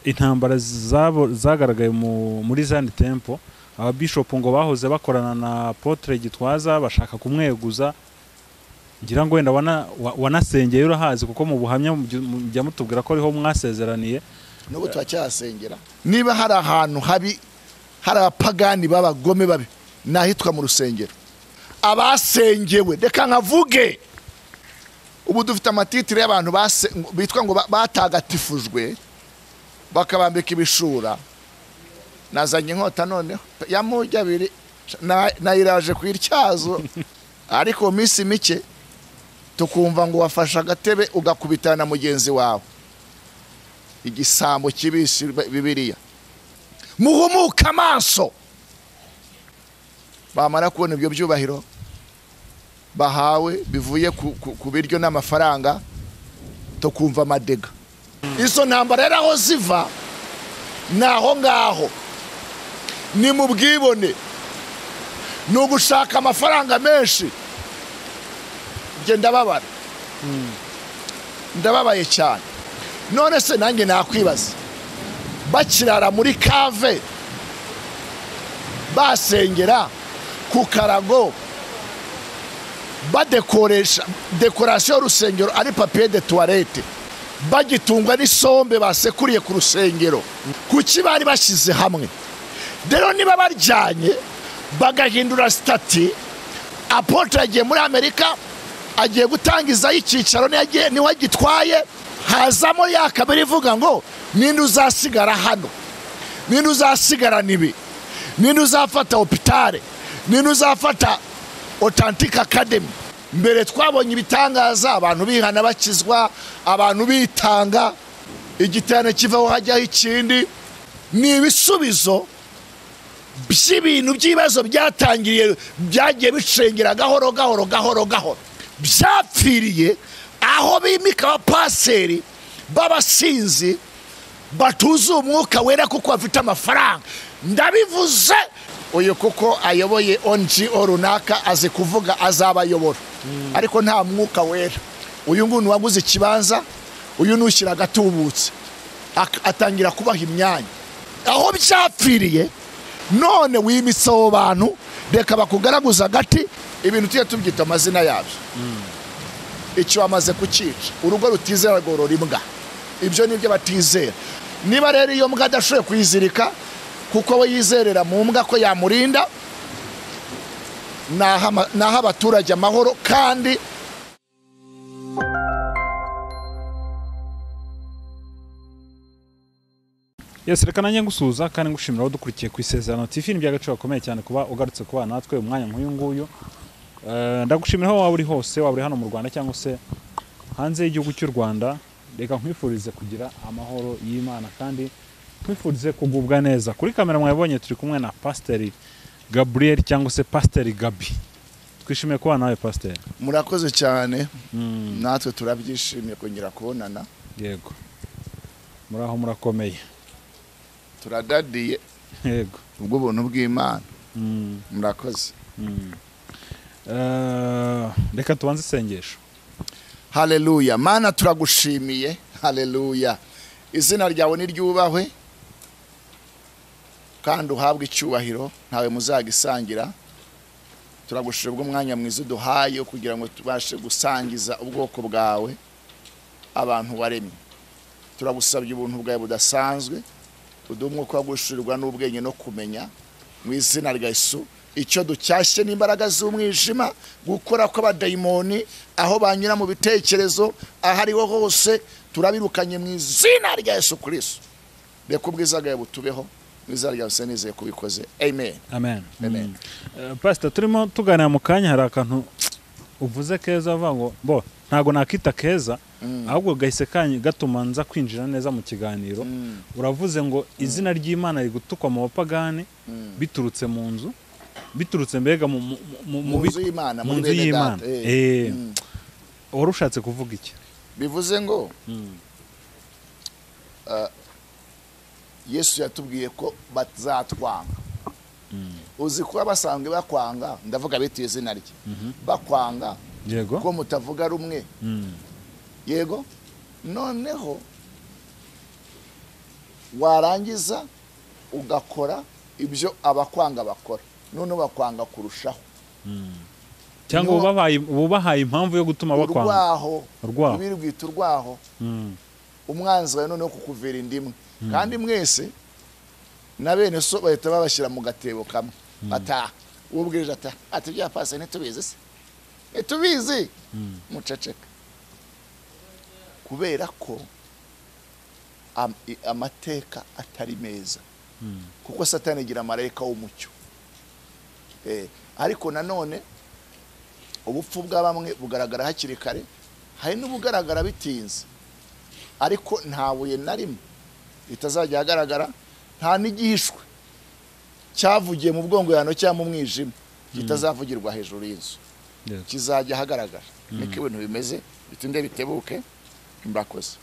Intambara zagaragaye muri Zion Temple, ababishop ngo bahoze bakorana na Apotre Gitwaza bashaka kumweguza. Ngira ngo wenda wanasengeye urahazi, kuko mu buhamya mujya mutubwira ko ariho mwasezeraniye. N'ubu turacyasengera. Niba hari ahantu habi hari abapagani b'abagome babi, nahitwa mu rusengero. Abasengewe, reka nkavuge, ubu dufite amatitire y'abantu bitwa ngo batagatifujwe bakabambika ibishura. Nazanye inkota noneho ya mujya abiri nayiraje ku ityazo, ariko minsi mike tukumva ngo wafashe agatebe ugakubitana na mugenzi wawe. Igisambo kibisi Bibiliya. Muhumuka amaso. Bamara kubona ibyo byubahiro bahawe bivuye ku biryo n'amafaranga, tukumva amadega. Izo ntambara rero aho ziva naho ngaho ni mu bwibone, ni ugushaka amafaranga menshi. Nge ndababara, ndababaye cyane. None se nanjye nakwibaza, bakirara muri kave basengera ku karago, badekoresha dekorasiyo y'urusengero ari papier de toilette, bagitungwa n'isombe basekuriye ku rusengero, kuki bari bashyize hamwe? Rero niba baryanye bagahindura stati, Apotre agiye muri Amerika agiye gutangizayo icyicaro, niwe agitwaye, hazamo ya kabiri ivuga ngo ninde uzasigara hano, ninde uzasigara nibi, ninde uzafata hopitale, ninde uzafata Authentic Academy. Mbere twabonye ibitangaza, abantu bihana bakizwa, abantu bitanga, igiterane kivaho hajyaho ikindi. Ni ibisubizo by'ibintu by'ibibazo byatangiriye, byagiye bicengera gahoro gahoro gahoro gahoro, byapfiriye aho bimika abapaseri b'abasinzi batuzuye umwuka wera kuko bafite amafaranga. Ndabivuze uyu kuko ayoboye NGO runaka, azi kuvuga, azabayobora, ariko nta mwuka wera. Uyu nguyu waguze ikibanza, uyu nushyira agatubutse, atangira kubaha imyanya. Aho byapfiriye none wimitse abo bantu, reka bakugaraguza agati. Ibintu tujye tubyita amazina yabyo. Icyo wamaze kucyica, urugo rutizera rworora imbwa. Ibyo nibyo batizera. Niba rero iyo mbwa adashoboye kuyizirika kuko we yizerera mu mbwa ko yamurinda, naha abaturage amahoro. Kandi yes, reka nanjye ngusuhuza kandi ngushimira aho dukurikiye ku Isezerano TV. Ni by'agaciro gakomeye cyane kuba ugarutse kuba natwe umwanya nk'uyu nguyu. Ndagushimira aho waba uri hose, waba uri hano mu Rwanda cyangwa se hanze y'igihugu cy'u Rwanda. Reka nkwifurize kugira amahoro y'Imana kandi nkwifurize kugubwa neza. Kuri kamera mwabonye turi kumwe na Pasiteri Gabriel cyangwa se Pasiteri Gabi. Twishimiye kuba nawe Pasiteri. Murakoze cyane. Natwe turabyishimiye kongera kubonana. Yego, muraho, murakomeye? Turadadiye. Yego, ubwo buntu bw'Imana. Murakoze. Reka tubanze isengesho. Haleluya. Mana turagushimiye. Haleluya. Izina ryawe niryubahwe kandi uhabwe icyubahiro, ntawe muzagisangira. Turagushimira ubwo mwanya mwiza uduhaye kugira ngo tubashe gusangiza ubwoko bwawe abantu waremye. Turagusabye ubuntu bwawe budasanzwe, uduhe umwuka wo gushirirwa n'ubwenge no kumenya mu izina rya Yesu. Icyo ducyashye n'imbaraga z'umwijima, gukora kw'abadayimoni aho banyura mu bitekerezo, aho ariho hose turabirukanye mu izina rya Yesu Kristo. Reka ubwiza bwawe butubeho mu izina rya Yesu, nizeye kubikoze. Amen. Amen. Amen. Pastor, turimo tuganira mu kanya, hari akantu uvuze keza, avuga ngo bo ntago nakita keza, ahubwo gahise gatuma nza kwinjira neza mu kiganiro. Uravuze ngo izina ry'Imana rigutukwa mu bapagani biturutse mu nzu, biturutse mbega mu nzu y'Imana, mu nzu y'Imana. Wari ushatse kuvuga iki? Bivuze ngo Yesu yatubwiye ko bazatwanga. Uzi kuba basanzwe bakwanga, ndavuga bituye izina rye, bakwanga yego ko mutavuga rumwe. Yego, noneho Warangiza ugakora ibyo abakwanga bakora, none bakwanga kurushaho. Cyangwa ubahaye impamvu yo gutuma bakwanga. Urwaho. Ibirwita urwaho. Umwanzi wawe noneho kukuvera indimwe. Kandi mwese na bene so bahita babashyira mu gatebo kamwe. Bataha. Ubwirije ata ati bya pase ntitubizi se. Ntitubizi. Muceceka. Kubera ko amateka atari meza. Kuko Satani igira marayika w'umucyo. Ariko nanone ubupfu bwa bamwe bugaragara hakiri kare, hari n'ubugaragara bitinze. Ariko nta buye na rimwe ritazajya agaragara, nta n'igihishwe cyavugiye mu bwongoyano cyangwa mu mwijima kitazavugirwa hejuru y'inzu. Kizajya ahagaragara. Niko ibintu bimeze, bitinde bitebuke, murakoze.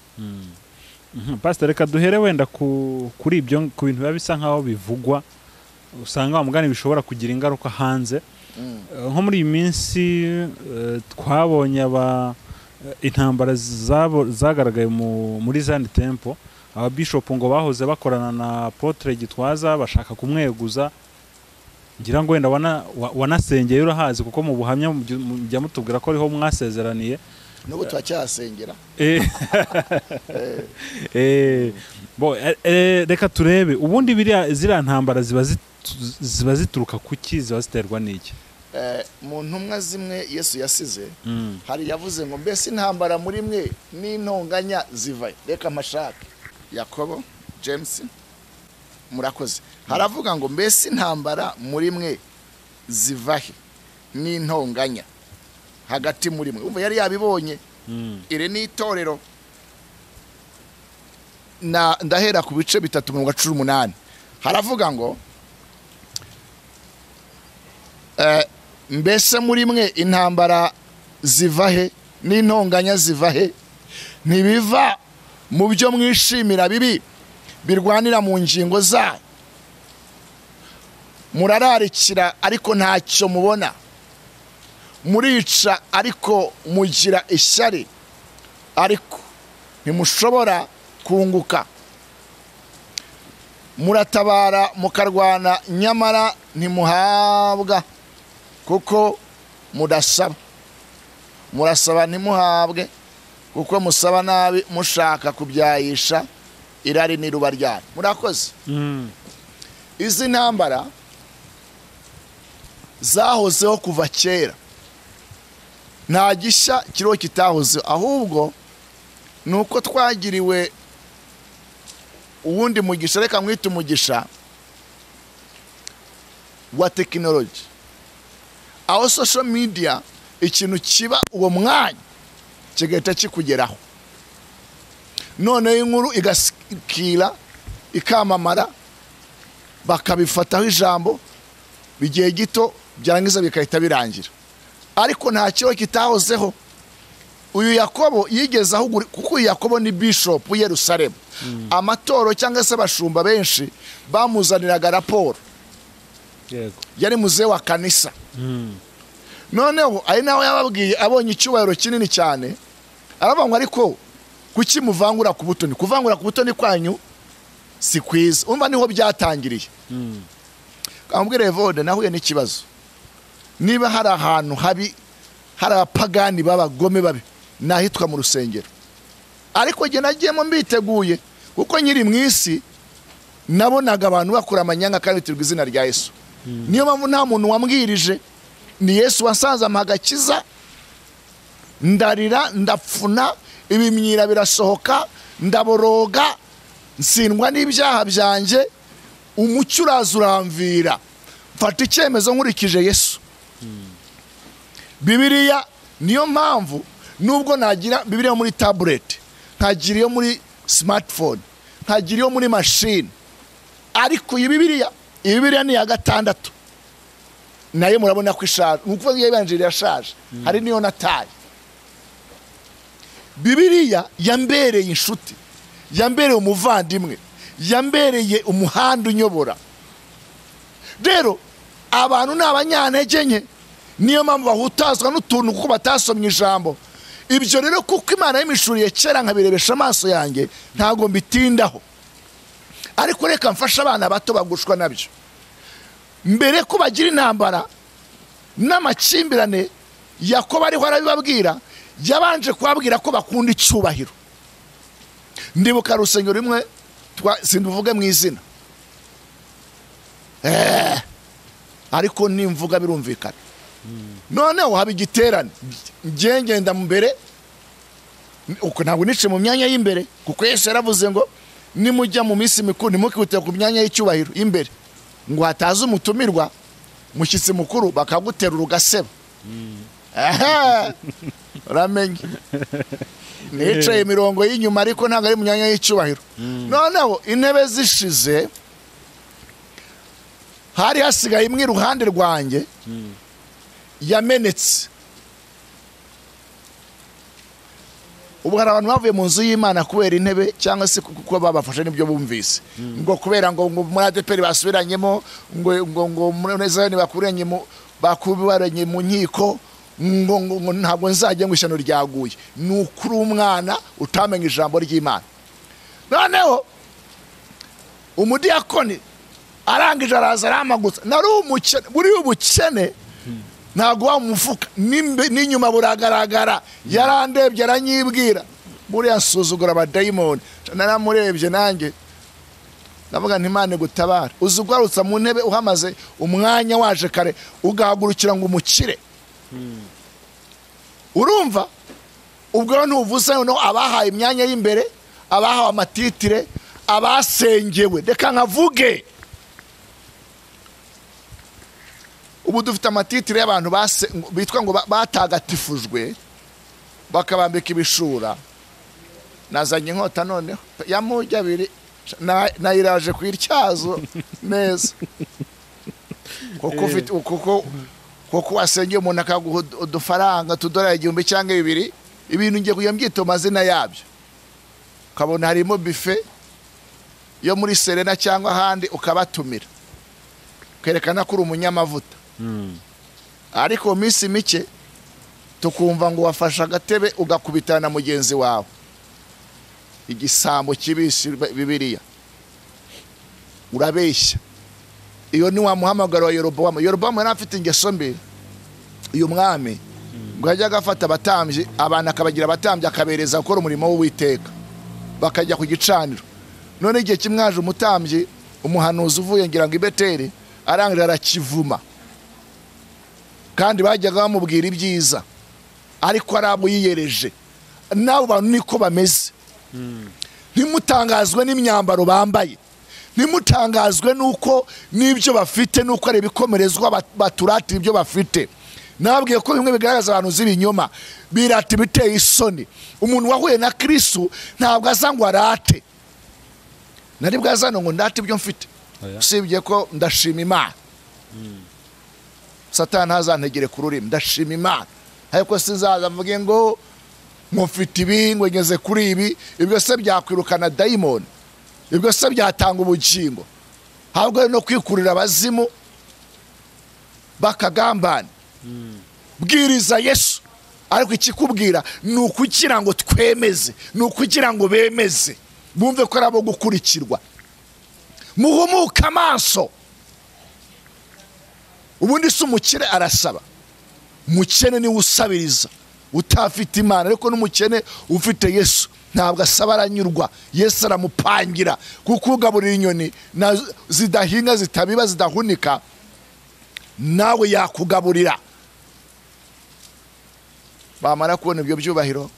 Pastor, reka duhere wenda kuri ibyo, ku bintu biba bisa nkaho bivugwa, usanga mugani bishobora kugira ingaruka hanze. Nko muri iyi minsi twabonye intambara zagaragaye muri Zion Temple, aba bishop ngo bahoze bakorana na Apotre Gitwaza bashaka kumweguza. Ngira ngo wenda wanasengeye urahazi, kuko mu buhamya mujya mutubwira ko ariho mwasezeraniye. N'ubu turacyasengera. Reka turebe ubundi biriya ziriya ntambara ziba zituruka kuki, ziba ziterwa n'iki? Mu ntumwa zimwe Yesu yasize, hari yavuze ngo mbese intambara muri mwe n'intonganya ziva. Reka mashake Yakobo, James, murakoze. Haravuga ngo mbese intambara muri mwe zivahe n'intonganya hagati muri mwe. Umva yari yabibonye. Iri ni itorero. Na ndahera ku bice 3:18. Haravuga ngo mbese muri mwe intambara zivahe n'intonganya zivahe, ntibiva mu byo mwishimira bibi birwanira mu ngingo zanyu. Murararikira ariko ntacyo mubona, murica ariko mugira ishyari, ariko ntimushobora kunguka. Muratabara mukarwana nyamara ntimuhabwa, kuko mudasaba. Murasaba ntimuhabwe, kuko musaba nabi mushaka kubyayisha irari n'iruba ryanyu. Murakoze. Izi ntambara zahozeho kuva kera, nta gishya kiriho kitahozeho, ahubwo nuko twagiriwe uwundi mugisha, reka mwite umugisha wa tekinoloji, aho social media ikintu kiba uwo mwanya kigahita kikugeraho, noneho inkuru igasikira ikamamara, bakabifataho ijambo bigiye gito byarangiza bikahita birangira. Ariko nta kibazo kitahozeho. Uyu Yakobo yigeze aho, kuko Yakobo ni bishop w'i Yerusalemu. Amatoro cyangwa se abashumba benshi bamuzaniraga raporo. Yego. Yari muze wa kanisa. Noneho ari nawe yababwiye abonye icyubahiro kinini cyane, aravuga ngo ariko kuki muvangura ku butoni? Kuvangura ku butoni kwanyu si kwiza. Umva niho byatangiriye. Ambwira Evode nahuye n'ikibazo. Niba hari ahantu habi, hari abapagani b'abagome babi, nahitwa mu rusengero. Ariko jye nagiyemo mbiteguye, kuko nkiri mu isi nabonaga abantu bakora amanyanga kandi bitirwa izina rya Yesu. Niyo mpamvu nta muntu wambwirije, ni Yesu wasanze amagakiza, ndarira, ndapfuna, ibimyira birasohoka, ndaboroga, nsindwa n'ibyaha byanjye, umucyo uraza uramvira. Mfata icyemezo nkurikije Yesu. Bibiliya niyo mpamvu nubwo nagira Bibiliya muri tablet, nkagira iyo muri smartphone, nkagira iyo muri machine, ariko iyi Bibiliya ni ya 6 nayo murabona ko ishaje, nuko yabanje irashaje, hari niyo nataye. Bibiliya yambereye inshuti, yambereye umuvandimwe, yambereye umuhanda unyobora. Rero abantu ni abanyantege nke, niyo mpamvu bahutazwa n'utuntu kuko batasomye ijambo. Ibyo rero kuko Imana yimishuriye kera nkabirebesha amaso yanjye, ntago mbitindaho. Ariko reka mfashe abana bato bagushwa nabyo. Mbere ko bagira intambara n'amakimbirane, Yakobo ariho arabibabwira, yabanje kubabwira ko bakunda icyubahiro. Ndibuka rusengero rimwe, sinduvuge mu izina, ariko nimvuga birumvikana. Noneho haba igiterane, ngenda mbere, uko ntabwo nice mu myanya y'imbere, kuko Yesu yaravuze ngo nimujya mu minsi mikuru ntimukihutire ku myanya y'icyubahiro y'imbere, ngo hataza umutumirwa mushyitsi mukuru bakaguterura ugaseba. Uramenye nicaye imirongo y'inyuma ariko ntabwo ari mu myanya y'icyubahiro. Noneho intebe zishize, hari hasigaye imwe iruhande rwanjye yamenetse. Ubu hari abantu bavuye mu nzu y'Imana kubera intebe cyangwa se kuko babafashe n'ibyo bumvise, ngo kubera ngo muri ADEPR basubiranyemo, ngo muri Zayoni bakuranye mu nkiko, ngo ntabwo nzajya ngo ishyano ryaguye. Ni ukuri umwana utamenya ijambo ry'Imana. Noneho umudiyakoni arangije araza aramagutsa, nari umukene, buri ubukene ntabwo wa mufuka n'inyuma buragaragara. Yarandebye aranyibwira, buriya nsuzugura abadayimoni. Naramurebye nanjye ndavuga nti Imana igutabare. Uzi ugarutsa mu ntebe uhamaze umwanya waje kare, ugahagurukira ngo umukire. Urumva ubwo ntuvuze no abahaye imyanya y'imbere, abahawe amatitire, abasengewe. Reka nkavuge, ubu dufite amatitire y'abantu bitwa ngo batagatifujwe, bakabambika ibishura. Nazanye inkota noneho ya mujya abiri, nayiraje ku ityazo neza, kuko wasengeye umuntu akaguha udufaranga tudorari 1000 cyangwa 2000, ibintu ngiye kujya mbyita amazina yabyo, ukabona harimo bife yo muri Serena cyangwa ahandi, ukabatumira ukerekana ko uri umunyamavuta. Ariko minsi mike tukumva ngo wafashe agatebe ugakubitana na mugenzi wawe, igisambo kibisi Bibiliya. Urabeshya. Iyo ni wa muhamagaro wa Yerobowamu. Yerobowamu yari afite ingeso mbi. Uyu mwami ngo yajyaga agafata abatambyi, abantu akabagira abatambyi, akabereza gukora umurimo w'Uwiteka, bakajya ku gicaniro. None igihe kimwe haje umutambyi, umuhanuzi uvuye ngira ngo i Beteli, arangira arakivuma. Kandi bajyaga bamubwira ibyiza, ariko ari abo yiyereje. N'abo bantu niko bameze. Ntimutangazwe n'imyambaro bambaye, ntimutangazwe nuko n'ibyo bafite, nuko ari ibikomerezwa baturatira ibyo bafite. Nababwiye ko bimwe bigaragaza abantu z'ibinyoma, birata ibiteye isoni. Umuntu wahuye na Kristo ntabwo aza ngo arate. Nari bwazano ngo ndate ibyo mfite, usibye ko ndashima Imana. Satani ntazantegere ku rurimi, ndashima Imana. Ariko sinzaza mvuge ngo mufite ibi, ngo ngeze kuri ibi. Ibyo se byakwirukana dayimoni? Ibyo se byatanga ubugingo? Ahubwo no kwikurira abazimu bakagambana. Bwiriza Yesu, ariko ikikubwira ni ukugira ngo twemeze, ni ukugira ngo bemeze, bumve ko ari abo gukurikirwa. Muhumuke amaso. Ubundi se umukire arasaba, umukene niwe usabiriza utafite Imana. Ariko n'umukene ufite Yesu ntabwo asaba, aranyurwa. Yesu aramupangira, kuko ugaburira inyoni zidahinga, zitabiba, zidahunika, nawe yakugaburira. Bamara kubona ibyo byubahiro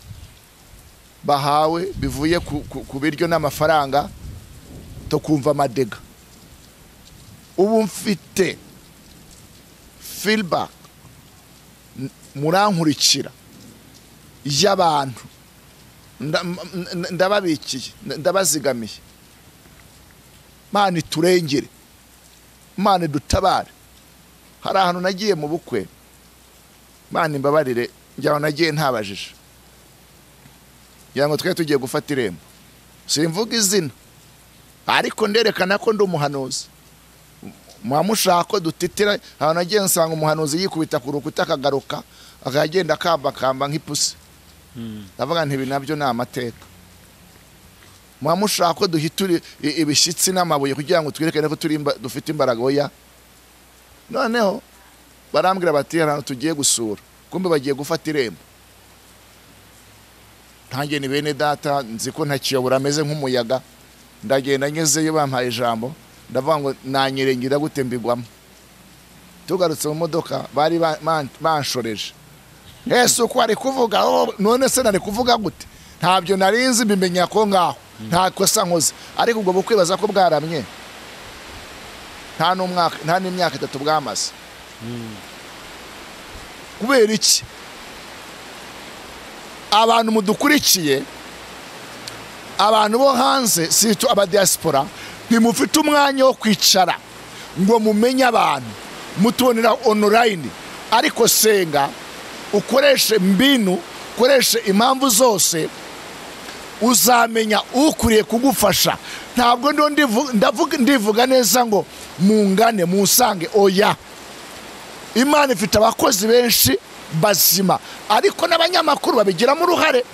bahawe bivuye ku biryo n'amafaranga, tukumva amadega. Ubu mfite feedback murankurikira y'abantu, ndababikiye, ndabazigamiye. Mana iturengere, Mana dutabare. Hari ahantu nagiye mu bukwe, Mana imbabarire, njyaho nagiye ntabajije, ngira ngo twe tugiye gufata irembo. Simvuga izina, ariko nderekana ko ndi umuhanuzi. Mwamushaka ko dutitira. Ahantu nagiye nsanga umuhanuzi yikubita ku rukuta akagaruka, akagenda akambakamba nk'ipusi. Ndavuga nti ibi nabyo ni amateka. Muba mushaka ko duhitura ibishyitsi n'amabuye kugira ngo twerekane ko dufite imbaraga. Oya. Noneho barambwira bati hari ahantu tugiye gusura, kumbe bagiye gufata irembo. Ntange ni bene data, nzi ko ntakiyobora, ameze nk'umuyaga. Ndagenda ngezeyo bampaye ijambo, ndavuga ngo nanyerengera gute mbigwamo. Tugarutse mu modoka bari banshoreje. Ese uko ari kuvuga, none se nari kuvuga gute? Ntabyo narinzi, mbimenya ko ngaho nta kosa nkoze. Ariko ubwo bukwibaza ko bwaramye nta n'umwaka, nta n'imyaka 3 bwamaze. Kubera iki? Abantu mudukurikiye, abantu bo hanze, sito aba diaspora, ntimufite umwanya wo kwicara ngo mumenye abantu, mutubonera online. Ariko senga, ukoreshe mbinu, ukoreshe impamvu zose, uzamenya ukuriye kugufasha. Ntabwo ndivuga neza ngo mungane musange, oya. Imana ifite abakozi benshi bazima, ariko n'abanyamakuru babigiramo uruhare.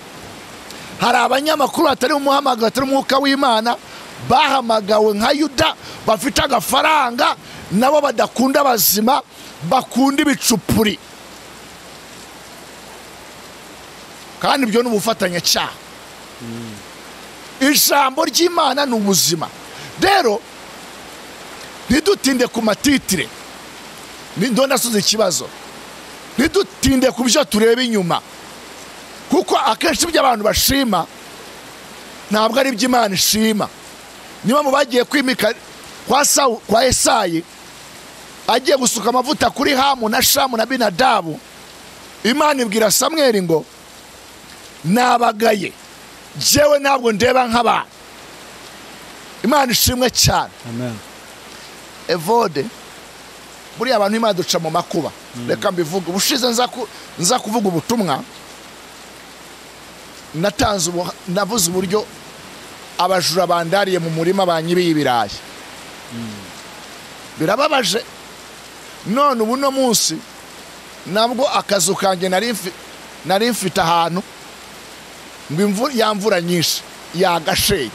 Hari abanyamakuru batari umuhamagaro, batari umwuka w'Imana, bahamagawe nka Yuda, bafite agafaranga, nabo badakunda bazima, bakunda ibicupuri. Kandi ibyo ni ubufatanyacyaha. Ijambo ry'Imana ni ubuzima. Rero ntidutinde ku matitire, ndonasuze ikibazo, ntidutinde ku byo tureba inyuma, kuko akenshi ibyo abantu bashima ntabwo ari ibyo Imana ishima. Niba mu bagiye kwimika kwa Esayi, agiye gusuka amavuta kuri Hamu na Shamu na Binadabu, Imana ibwira Samweli ngo nabagaye, jewe ntabwo ndeba nk'abantu. Imana ishimwe cyane. Amen. Evode, buriya abantu Imana duca mu makuba. Reka mbivuge, ubushize nza kuvuga ubutumwa, natanze navuze uburyo abajura bandariye mu murima banyibiye ibirayi. Birababaje. None ubu no munsi nabwo akazu kanjye nari mfite ahantu ngo imvura yamvura nyinshi yagasheye.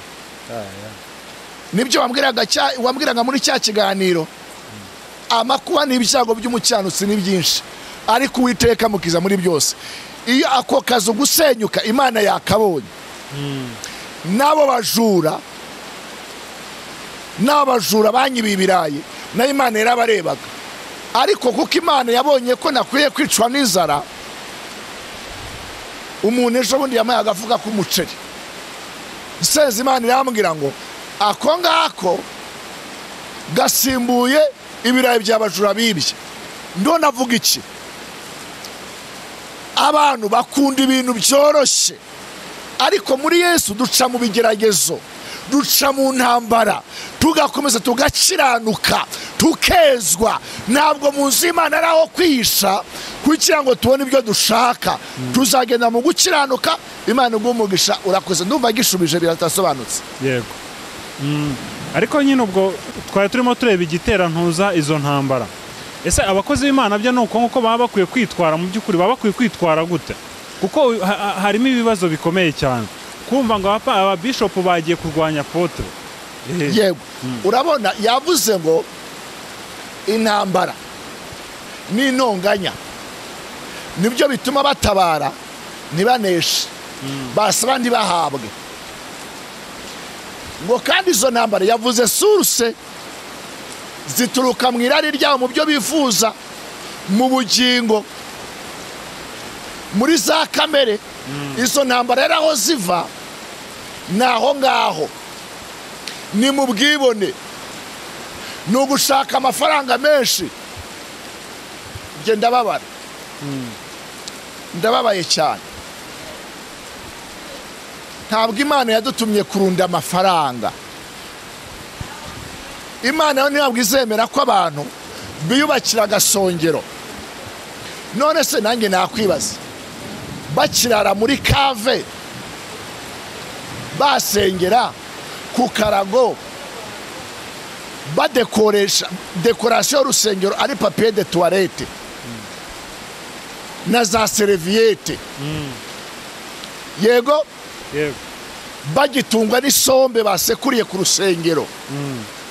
Nibyo wambwiraga muri cya kiganiro, amakuba n'ibyago by'umucyanutsi ni byinshi, ariko Uwiteka mukiza muri byose. Iyo ako kazu gusenyuka Imana yakabonye. Nabo bajura, n'abajura banyibiye ibirayi, na Imana yarabarebaga. Ariko kuko Imana yabonye ko nakwiye kwicwa n'inzara, umuntu ejo bundi yamaye agafuka k'umuceri. Nsenze Imana irambwira ngo ako ngako gasimbuye ibirayi by'abajura bibye. Ndona avuga iki? Abantu bakunda ibintu byoroshye, ariko muri Yesu duca mu bigeragezo, duca mu ntambara, tugakomeza tugakiranuka, tukezwa. Ntabwo mu nzu y'Imana ari aho kwihisha kugira ngo tubone ibyo dushaka. Tuzagenda mu gukiranuka. Imana iguhe umugisha, urakoze. Ndumva gishubije biratasobanutse. Yego. Ariko nyine ubwo twari turimo tureba igiterantuza izo ntambara. Ese abakozi b'Imana byo nuko nkuko baba bakwiye kwitwara, mu by'ukuri baba bakwiye kwitwara gute? Kuko harimo ibibazo bikomeye cyane. Kumva ngo aba bishop bagiye kurwanya apotre. Yego. Urabona yavuze ngo intambara n'intonganya nibyo bituma batabara ntibaneshe, basaba ntibahabwe. Ngo kandi izo ntambara yavuze source zituruka mu irari ryabo, mu byo bifuza, mu bugingo, muri za kamere. Izo ntambara rero aho ziva naho ngaho ni mu bwibone, ni ugushaka amafaranga menshi. Njye ndababara, ndababaye cyane. Ntabwo Imana yadutumye kurunda amafaranga. Imana yo ntabwo izemera ko abantu biyubakira agasongero. None se nanjye nakwibaza, bakirara muri kave, basengera ku karago, badekoresha decoration y'urusengero ari papier de toilette na za serviette. Yego. Yego. Bagitungwa n'isombe basekuriye ku rusengero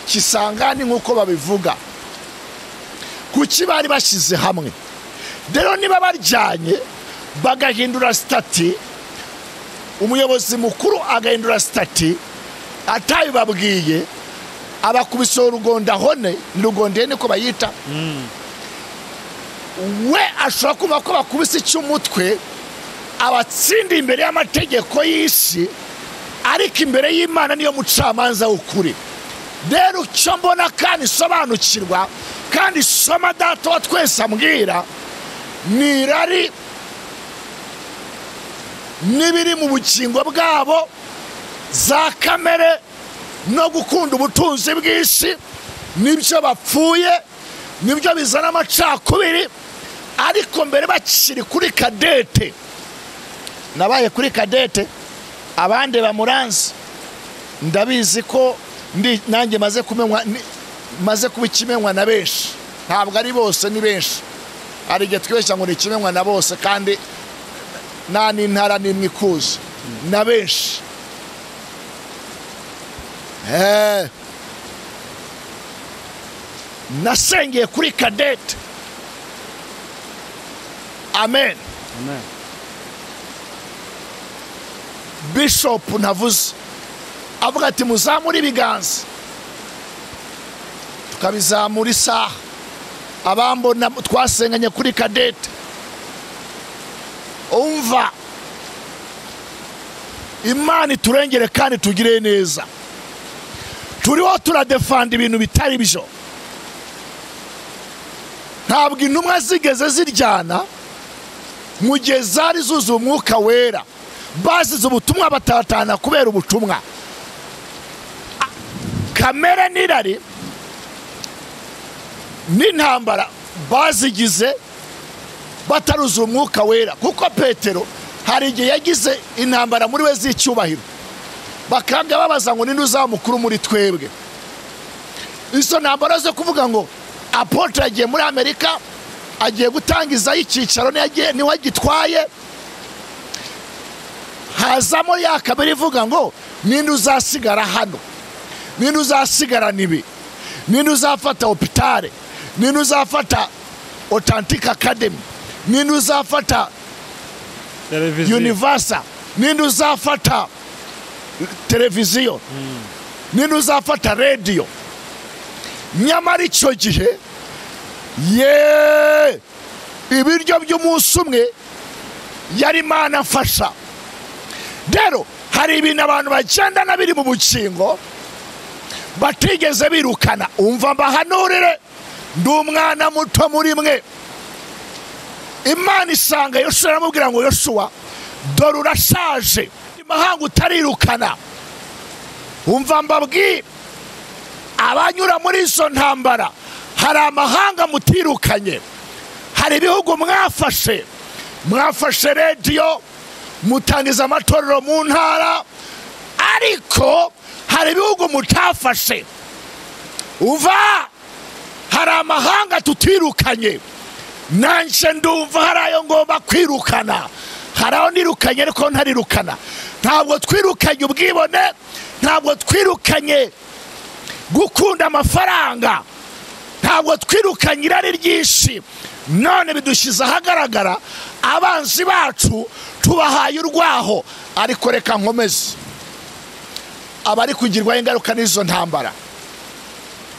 Kisangani nk'uko babivuga. Kuki bari bashyize hamwe? Rero niba baryanye bagahindura stati, umuyobozi mukuru agahindura stati atayibabwiye, abakubise urugonda hone, rugonde niko bayita. We ashobora kuba ko bakubise icy'umutwe abatsinda imbere y'amategeko y'isi, ariko imbere y'Imana niyo mucamanza w'ukuri. Rero icyo mbona kandi sobanukirwa kandi soma data wa twese ambwira ni irari n'ibiri mu bugingo bwabo za kamere no gukunda ubutunzi bw'isi, nibyo bapfuye, nibyo bizana amacakubiri. Ariko mbere bakiri kuri kadete, nabaye kuri kadete, abandi bamuranze ndabizi ko nanjye maze kumenywa, maze kuba ikimenywa na benshi. Ntabwo ari bose, ni benshi. Hari igihe twibeshya ngo ni ikimenywa na bose, kandi nta n'intara n'imwe ikuzi na benshi. Nasengeye kuri kadete. Amen. Amen. Bishop ntavuze avuga ati muzamure ibiganza, tukabizamura isaha. Abambona twasenganye kuri kadete, umva Imana iturengere kandi tugire neza. Turiho turadefanda ibintu bitari byo. Ntabwo intumwa zigeze ziryana mu gihe zari zuzuye umwuka wera. Bazize ubutumwa batatana kubera ubutumwa. Kamere n'irari n'intambara bazigize bataruzuye umwuka wera. Kuko Petero hari igihe yagize intambara muri we z'icyubahiro, bakanga babaza ngo ninde uzamukuru muri twebwe. Izo ntambara zo kuvuga ngo Apotre agiye muri Amerika, agiye gutangiza icyicaro, niwe agitwaye, hazamo ya kabiri ivuga ngo ninde uzasigara hano, ninde uzasigara nibi, ninde uzafata hopitale, ninde uzafata Authentic Academy, ninde uzafata Universal, ninde uzafata televiziyo, ninde uzafata radio. Nyamara icyo gihe ye ibiryo by'umunsi umwe yari Imana mfasha. Rero hari ibintu abantu bagendana biri mu bukingo batigeze birukana. Umva mbahanurire, ndi umwana muto muri mwe. Imana isanga Yosuwa aramubwira ngo Yosuwa dore urashaje, imahanga utarirukana. Umva mbabwire, abanyura muri izo ntambara hari amahanga mutirukanye, hari ibihugu mwafashe, mwafashe radio, mutangiza amatorero mu ntara, ariko hari ibihugu mutafashe. Umva, hari amahanga tutirukanye. Nanje ndumva hari ayo ngomba kwirukana, hari aho nirukanye ariko ntarirukana. Ntabwo twirukanye ubwibone, ntabwo twirukanye gukunda amafaranga, ntabwo twirukanye irari ryinshi. None bidushyize ahagaragara, abanzi bacu tubahaye urwaho. Ariko reka nkomeze, abari kugirwaho ingaruka n'izo ntambara,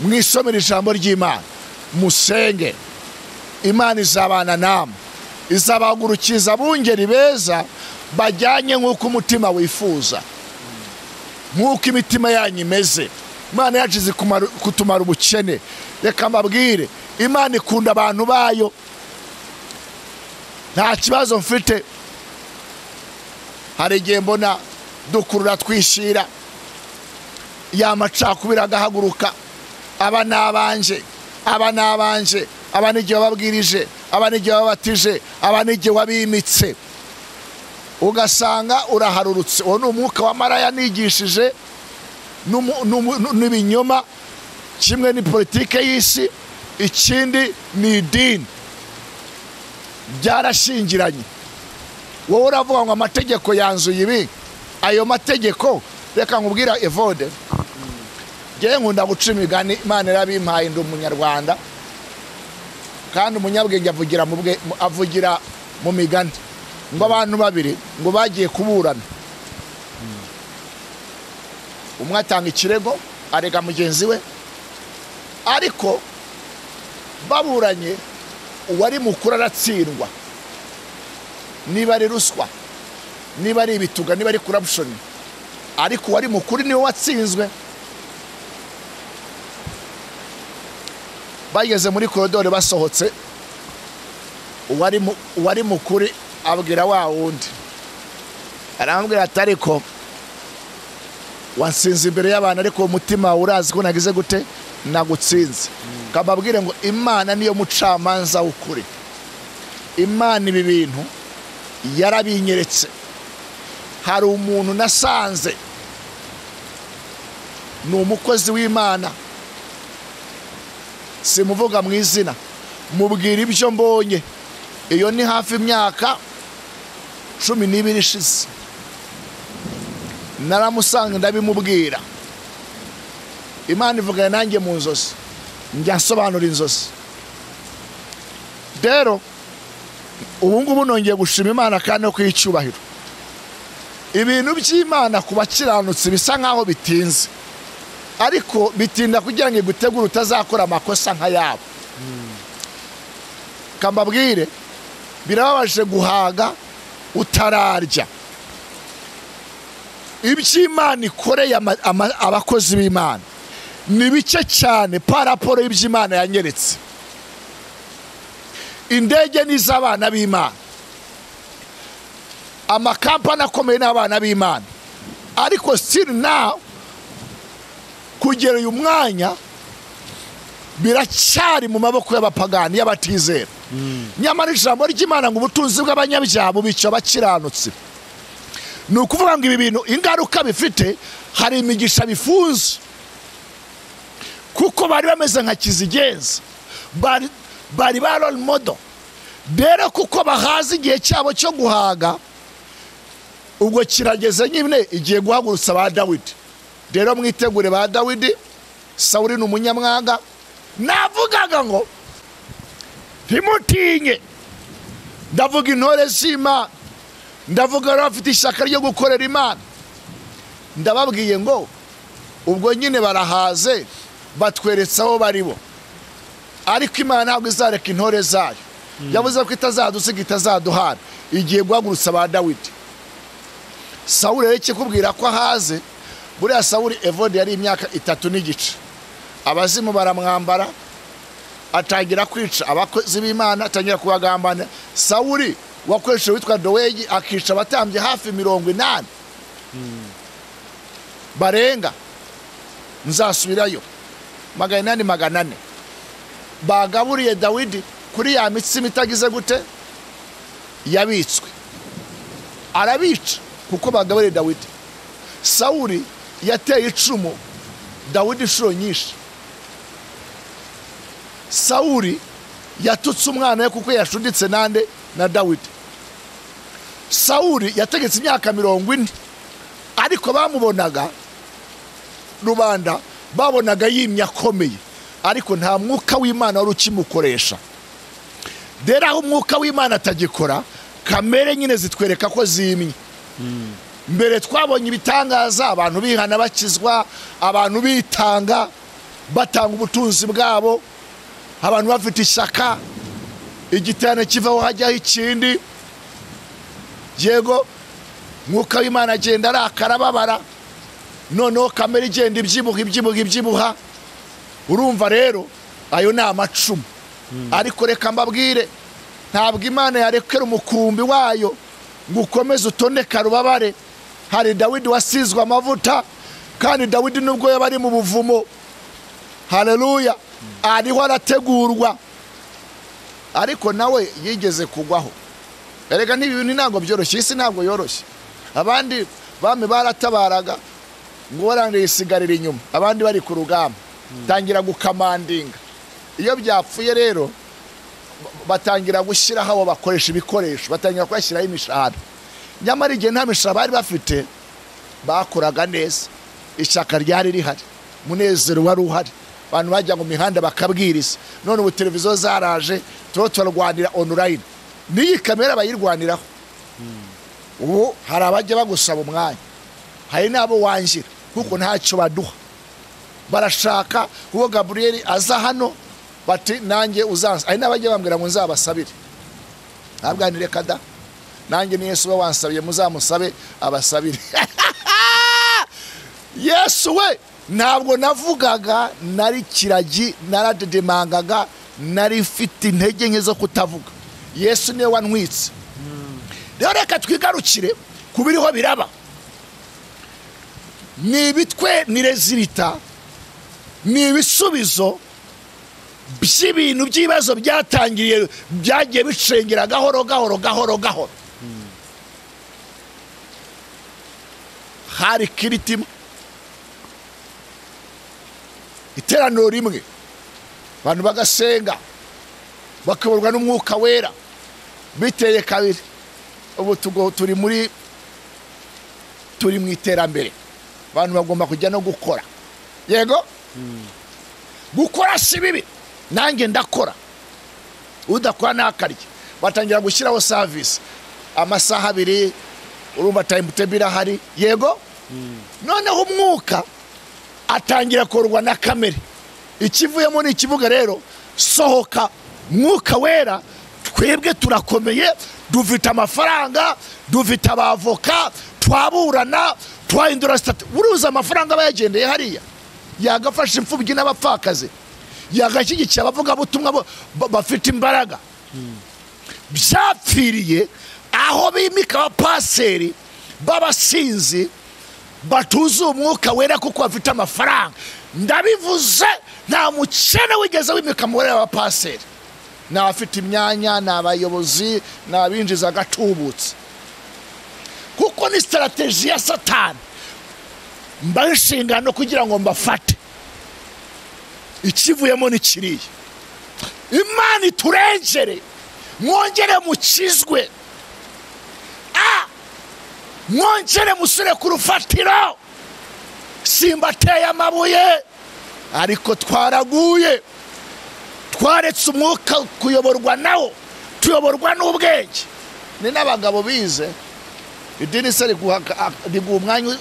mwisomere ijambo ry'Imana, musenge, Imana izabana namwe, izabahagurukiza abungeri beza bajyanye nk'uko umutima wifuza, nk'uko imitima yanyu imeze. Imana yacu izi kutumara ubukene. Reka mbabwire, Imana ikunda abantu bayo. Nta kibazo mfite. Hari igihe mbona dukurura twishira, ya macakubiri agahaguruka, aba nabanje, aba nabanje, aba n'igihe wababwirije, aba n'igihe wabatije, aba n'igihe wabimitse, ugasanga uraharurutse. Uwo ni umwuka wa maraya nigishije n'ibinyoma. Kimwe ni politike y'isi, ikindi ni idini, byarashingiranye. Wowe uravuga ngo amategeko yanzuye ibi, Ayo mategeko reka nkubwira Evode, ngewe nkunda guca imigani, Imana yarabimpaye, ndi umunyarwanda kandi umunyabwenge avugira mu migani. Ngo abantu babiri ngo bagiye kuburana, umwe atanga ikirego arega mugenzi we, ariko baburanye uwari mukuru aratsindwa. Niba ari ruswa, niba ari ibituga, niba ari corruption, ariko uwari mukuru niwe watsinzwe. Bageze muri koridoro basohotse, uwari mukuru abwira wa wundi, aramubwira ati ariko wansinze imbere y'abantu, ariko umutima urazi ko nagize gute, nagutsinze. Kababwire ngo Imana niyo mucamanza w'ukuri. Imana ibi bintu yarabinyeretse. Hari umuntu nasanze ni umukozi w'Imana, simuvuga mu izina, mubwira ibyo mbonye. Iyo ni hafi imyaka 12 ishize, naramusanga ndabimubwira. Imana ivugana nanjye mu nzozi, njya nsobanura inzozi. Rero ubu ngubu nongeye gushima Imana kandi no kuyicyubahiro. Ibintu by'Imana ku bakiranutsi bisa nkaho bitinze, ariko bitinda kugira ngo igutegure utazakora amakosa nka yabo. Kambabwire, birababaje guhaga utararya. Iby'Imana ikoreye abakozi b'Imana ni bike cyane paraporo y'iby'Imana yanyeretse. Indege ni iz'abana b'Imana, amakampani akomeye n'abana b'Imana, ariko still now kugera uyu mwanya biracyari mu maboko y'abapagani, y'abatizera. Nyamara ijambo ry'Imana ngo ubutunzi bw'abanyabyaha bubica abakiranutsi. Ni ukuvuga ngo ibi bintu ingaruka bifite, hari imigisha bifunze, kuko bari bameze nka kizigenza, bari ba role model. Rero kuko bahaze igihe cyabo cyo guhaga, ubwo kirageze nyine igiye guhagurutsa ba Dawidi. Rero mwitegure ba Dawidi. Sawuli ni umunyamwaga. Navugaga ngo ntimutinye, ndavuga intore z'Imana, ndavuga abafite ishyaka ryo gukorera Imana. Ndababwiye ngo ubwo nyine barahaze, batweretse aho baribo, ariko Imana ntabwo izareka intore zayo. Yavuze ko itazadusiga, itazaduhana. Igiye guhagurutsa ba Dawidi. Sawuli rero ikikubwira ko ahaze, buriya Sawuli Evode yari imyaka 3 n'igice, abazimu baramwambara, atangira kwica abakozi b'Imana, atangira kubagambana. Sawuli wakoresheje witwa Dowegi akica abatambyi hafi 80 barenga, nzasubirayo 800 400 bagaburiye Dawidi kuri ya mitsima itagize gute yabitswe, arabica kuko bagaburiye Dawidi. Sawuli yateye icumu Dawidi inshuro nyinshi. Sawuli yatutse umwana we kuko yashuditse nande na Dawidi. Sawuli yategetse imyaka 40, ariko bamubonaga rubanda babonaga yimye akomeye, ariko nta mwuka w'Imana wari ukimukoresha. Rero aho umwuka w'Imana atagikora, kamere nyine zitwereka ko zimye. Mbere twabonye ibitangaza, abantu bihana bakizwa, abantu bitanga batanga ubutunzi bwabo, abantu bafite ishyaka, igiterane kivaho hajyaho ikindi. Yego mwuka w'Imana agenda arakara babara, noneho kamere igenda ibyibuha ibyibuha ibyibuha. Urumva rero ayo ni amacumu. Ariko reka mbabwire, ntabwo Imana yarekera umukumbi wayo ngo ukomeze utondeka rubabare. Hari Dawidi wasizwe amavuta, kandi Dawidi nubwo yaba ari mu buvumo, haleluya, ariho arategurwa, ariko nawe yigeze kugwaho. Erega n'ibintu ntabwo byoroshye, isi ntabwo yoroshye. Abandi bami baratabaraga ngo barangire isigarira inyuma, abandi bari ku rugamba, tangira gukamandinga. Iyo byapfuye rero batangira gushyiraho abo bakoresha ibikoresho, batangira kubashyiraho imishahara. Nyamara igihe nta mishahara bari bafite, Bakoraga neza, ishyaka ryari rihari, umunezero wari uhari, abantu bajya mu mihanda bakabwiriza. None ubu televiziyo zaraje, tuba turarwanira online, n'iyi kamera bayirwaniraho. Ubu hari abajya bagusaba umwanya, hari n'abo wanjira kuko ntacyo baduha. Barashaka kuko Gabriel aza hano bati nanjye uzansa. Hari n'abajya bambwira ngo nzabasabire, ntabwanire kada nanjye ni Yesu wansabiye, muzamusabe abasabire. Yesu we, ntabwo navugaga, nari kiragi, naradedemangaga, nari mfite intege nke zo kutavuga. Yesu niwe wantwitse. Rero reka twigarukire ku biriho biraba. Ni ibitwe, ni rezilita, ni ibisubizo by'ibintu by'ibibazo byatangiriye, byagiye bicengera gahoro gahoro gahoro gahoro. Hari kiritima iteraniro rimwe, abantu bagasenga bakayoborwa n'umwuka wera, biteye kabiri. Ubu turi mu iterambere, abantu bagomba kujya no gukora. Yego, gukora si bibi, nanjye ndakora, udakora ntakarya. Batangira gushyiraho service amasaha abiri, urumva timetable irahari. Yego, noneho umwuka atangira korwa na kamere. Ikivuyemo ni ikivuga rero, sohoka mwuka wera, twebwe turakomeye, dufite amafaranga, dufite abavoka, twaburana, twahindura sitati. Uruza amafaranga bayagendeye hariya, yagafasha imfubyi n'abapfakazi, yagashyigikiye abavugabutumwa bafite imbaraga. Byapfiriye aho bimika abapaseri b'abasinzi batuzuye umwuka wera kuko bafite amafaranga. Ndabivuze, nta mukene wigeze wimika muri abapaseri. Ni abafite imyanya, ni abayobozi, ni abinjiza agatubutse. Kuko ni strategy ya Satani, mbaha inshingano kugira ngo mbafate. Ikivuyemo ni kiriya. Imana iturengere, mwongere mukizwe, mwongere musure ku rufatiro. Simbateye amabuye, ariko twaraguye, twaretse umwuka kuyoborwa nawo, tuyoborwa n'ubwenge. Ni n'abagabo bize idini se riguha umwanya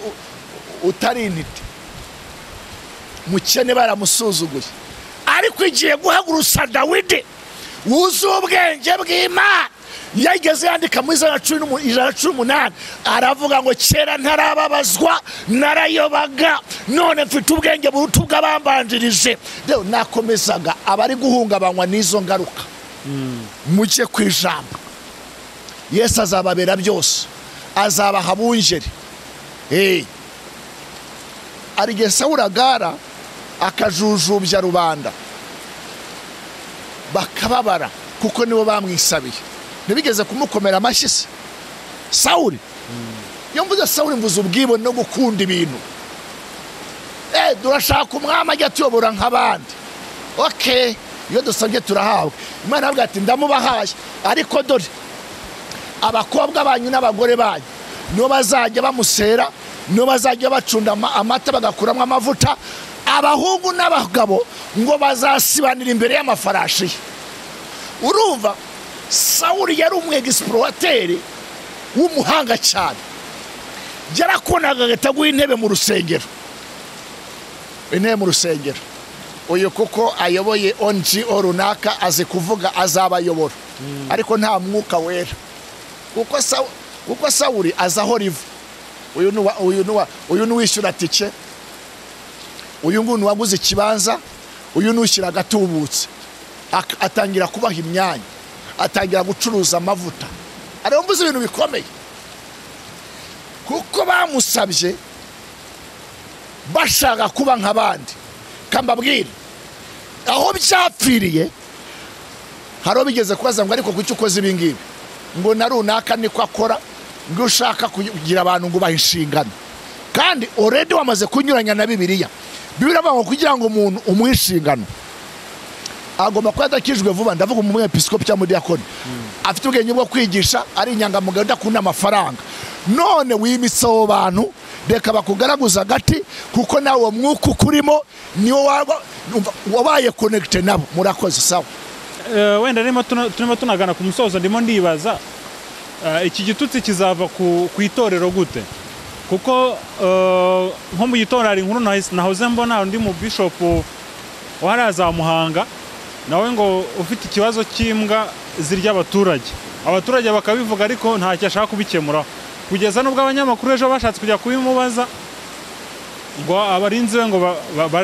utari intiti. Mukene baramusuzuguye, ariko igiye guhagurusa Dawidi wuzuye ubwenge bw'Imana. Yageze yandika muri 118 aravuga ngo kera ntarababazwa narayobaga, none mfite ubwenge buruta ubw'abambanjirije. Rero nakomezaga abari guhungabanywa n'izo ngaruka, mujye ku ijambo. Yesu azababera byose, azabaha bungeri. Ari Sawuli agara akajujubya rubanda bakababara kuko nibo bamwisabiye. Ntibigeze kumukomera amashyi se Sawuli. Iyo mvuze Sawuli mvuze ubwibone no gukunda ibintu. Durashaka umwami ajya atuyobora nk'abandi. Okay, iyo dusabye turahabwa. Imana aravuga ati ndamubahaye, ariko dore abakobwa banyu n'abagore banyu nibo bazajya bamusera, nibo bazajya bacunda amata bagakuramo amavuta, abahungu n'abagabo ngo bazasibanira imbere y'amafarashi. Urumva Sawuli yari umwegisiplorateri w'umuhanga cyane. Yarakonaga agataguha intebe mu rusengero, intebe mu rusengero. Uyu kuko ayoboye NGO runaka azi kuvuga, azabayobora, ariko nta mwuka wera. Kuko Sawuli azaho riva. Uyu nuwishyura tike, uyu nguyu waguze ikibanza, uyu nushyira agatubutse. Atangira kubaha imyanya, atangira gucuruza amavuta. Ariyo mvuze ibintu bikomeye, kuko bamusabye bashaka kuba nk'abandi. Kambabwira aho byapfiriye, hari bigeze kubaza ngo ariko kuki ukoze ibi ngibi, ngo na runaka niko akora, ngo ushaka kugira abantu ngo bahe inshingano, kandi already wamaze kunyuranya na Bibiliya. Bibiliya ivuga ngo kugira ngo umuntu umuhe inshingano agomba kuba adakijwe vuba. Ndavuga umwepiskopi cyangwa umudiyakoni afite ubwenge bwo kwigisha, ari inyangamugayo, udakunda amafaranga. None wimitse abo bantu Reka bakugaraguza agati, kuko nawe uwo mwuka ukurimo niwo wabaye connected nabo. Murakoze. Sawa. Wenda turimo tunagana ku musozo, ndimo ndibaza iki gitutsi kizava ku itorero gute? Kuko nko mu gitondo hari inkuru nahoze mbona undi mu bishop waraza Muhanga, nawe ngo ufite ikibazo cy'imbwa zirya abaturage, abaturage bakabivuga ariko ntacyo ashaka kubikemura, kugeza nubwo abanyamakuru ejo bashatse kujya kubimubaza ngo abarinzi be ngo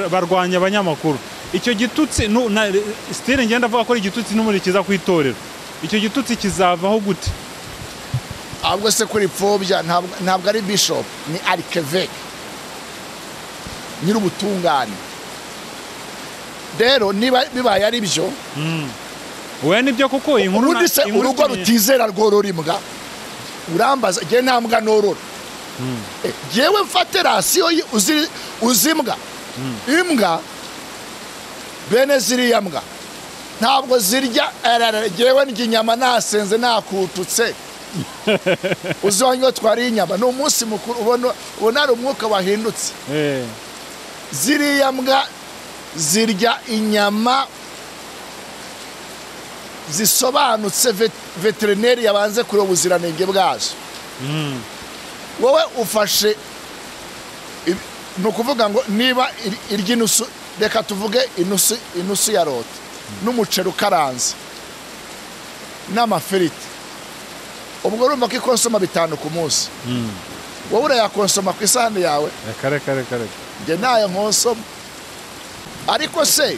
barwanya abanyamakuru. Icyo gitutsi style ngenda avuga ko igitutsi n'umuri kiza ku itorero, icyo gitutsi kizavaho gute? Ahubwo se kuri pfobya ntabwo ari bishop, ni archevêque, nyir'ubutungane. Rero niba bibaye ari byo, we nibyo kuko inkuru urugo rutizera rworora imbwa. Urambaza je nta mbwa norora. Jewe mfate rasiyo uzimbwa. Imbwa bene ziriya mbwa ntabwo zirya. Jewe ndya inyama nasenze nakututse. Uzonye twari inyama ni umunsi mukuru, ubona ari umwuka wahindutse. Ziriya mbwa zirya inyama zisobanutse, veterineri yabanze kure ubuziranenge bwazo. Wowe ufashe, ni ukuvuga ngo niba irya inusu, reka tuvuge inusu ya rote n'umuceri ukaranze n'amafiriti, ubwo urumva ko ikonsoma 5 ku munsi. Wowe urayakonsoma ku isahani yawe? Reka njye nayo nkonsoma. Ariko se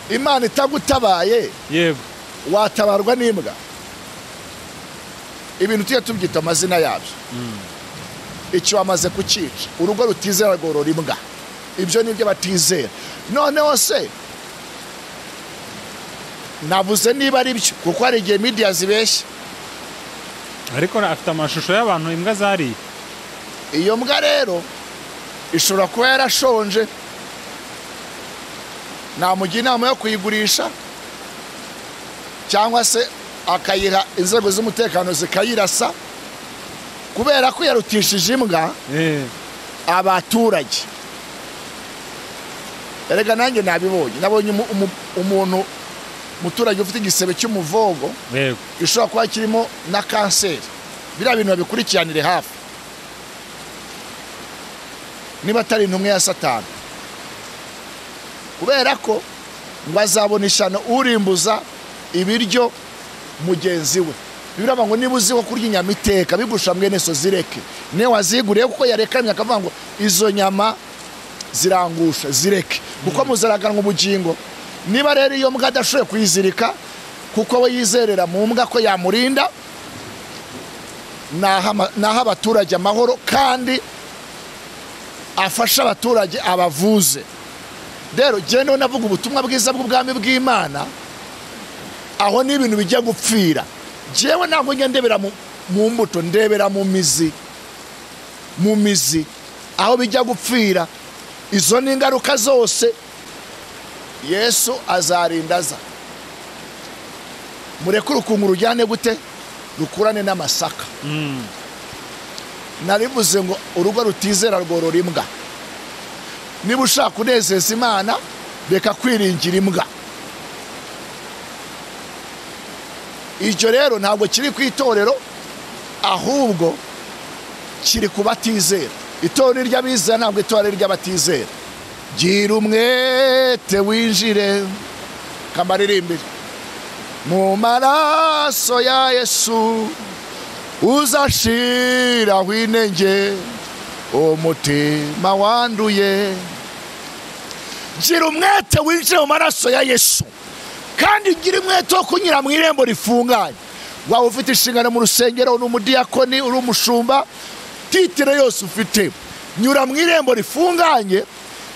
Imana itagutabaye, yego, watabarwa n'imbwa? Ibintu tujye tubyita amazina yabyo. Icyo wamaze kukica, urugo rutizera rworora imbwa. Ibyo nibyo batizera. Noneho se navuze niba ari byo, kuko hari igihe media zibeshya. Ariko afite amashusho y'abantu imbwa zariye. Iyo mbwa rero ishobora kuba yarashonje, namugira inama yo kuyigurisha cyangwa se akayiha inzego z'umutekano zikayirasa, kubera ko yarutishije imbwa abaturage. Erega nanjye nabibonye, nabonye umuntu muturage ufite igisebe cy'umuvogo gishobora kuba kirimo na kanseri. Biriya bintu babikurikiranire hafi, niba atari intumwa ya Satani, kubera ko ngo azabona ishyano urimbuza ibiryo mugenzi we. Biraba ngo niba uzi ko kurya inyama iteka bigusha mwene so zireke, ne waziguriye kuko yarekamye akavuga ngo izo nyama zirangusha, zireke, kuko muzaraganwa ubugingo. Niba rero iyo mbwa adashoboye kuyizirika kuko we yizerera mu mbwa ko yamurinda, naha abaturage amahoro kandi afasha abaturage abavuze. Rero jye navuga ubutumwa bwiza bw'ubwami bw'Imana, aho ni ibintu bijya gupfira. Jewe ntabwo njya ndebera mu mbuto, ndebera mu mizi, mu mizi aho bijya gupfira. Izo ni ingaruka zose Yesu azarindaza. Mureke urukungu rujyane gute? Rukurane n'amasaka. Narivuze ngo urugo rutizera rworora imbwa. Niba ushaka kunezeza Imana, reka kwiringira imbwa. Icyo rero ntabwo kiri ku itorero, ahubwo kiri ku batizera. Itorero ry'abizera ntabwo itorero ry'abatizera. Gira umwete winjire, kamaririmbire mu maraso ya Yesu, uzashiraho inenge umutima wanduye. Gira umwete winjire mu maraso ya Yesu, kandi gira umwete wo kunyura mu irembo rifunganye. Waba ufite inshingano mu rusengero, uri umudiyakoni, uri umushumba, titire yose ufite, nyura mu irembo rifunganye.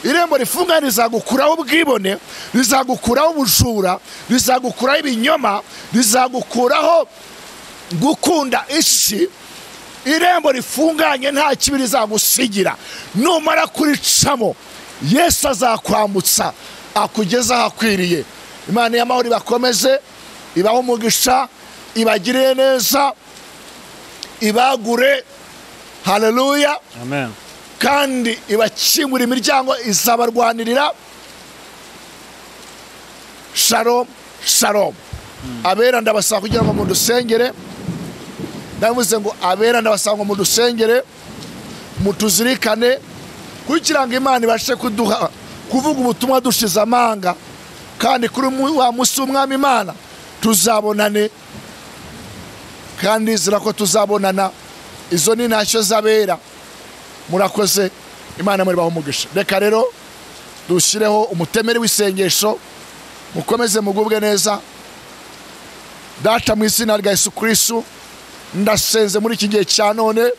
Irembo rifunganye rizagukuraho ubwibone, rizagukuraho ubujura, rizagukuraho ibinyoma, rizagukuraho gukunda isi. Irembo rifunganye nta kibi rizagusigira. Numara kuricamo, Yesu azakwambutsa akugeza ahakwiriye. Imana y'amahoro ibakomeze, ibahe umugisha, ibagirire neza, ibagure. Haleluya, amen. Kandi ibakingura imiryango, izabarwanirira. Shalom, shalom. Abera ndabasaba kugira ngo mudusengere. Ndavuze ngo abera ndabasaba ngo mudusengere, mutuzirikane, kugira ngo Imana ibashe kuduha kuvuga ubutumwa dushize amanga, kandi kuri wa musi w'Umwami Imana tuzabonane, kandi nizera ko tuzabonana. Izo ni ntashyo z'abera. Murakoze, Imana muri baho umugisha. Reka rero dushyireho umutemeri w'isengesho, mukomeze mugubwe neza. Data, mu izina rya Yesu Kristo, ndasenze muri iki gihe cya none,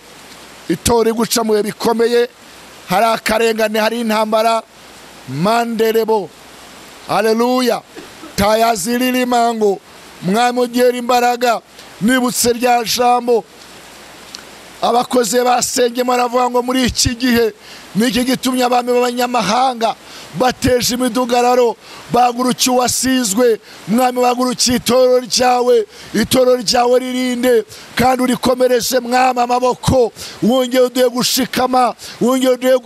itora guca mu bihe bikomeye, hari akarengane, hari intambara. Manderebo, haleluya, tayaziririmango, Mwami ugera imbaraga. Nibutse rya jambo abakozi basenge baravuga ngo muri iki gihe niki gitumye abami b'abanyamahanga bateje imidugararo, bagurukiye uwasizwe. Mwami, bagurukiye itorero ryawe, itorero ryawe ririnde kandi urikomereze Mwami amaboko, wongere uduhe gushikama, wongere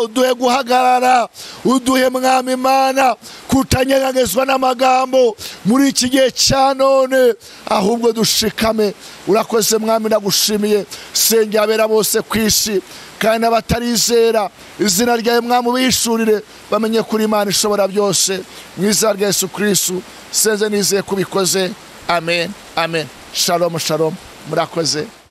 uduhe guhagarara, uduhe Mwami Imana kutanyeganyezwa n'amagambo muri iki gihe cya none, ahubwo dushikame. Urakoze Mwami, ndagushimiye. Sengera abera bose ku isi kandi n'abatarizera izina ryawe Mwami ubishurire, bamenye kuri Imana ishobora byose. Mu izina rya Yesu Kristo senze nizeye kubikoze. Amen, amen. Shalom, shalom. Murakoze.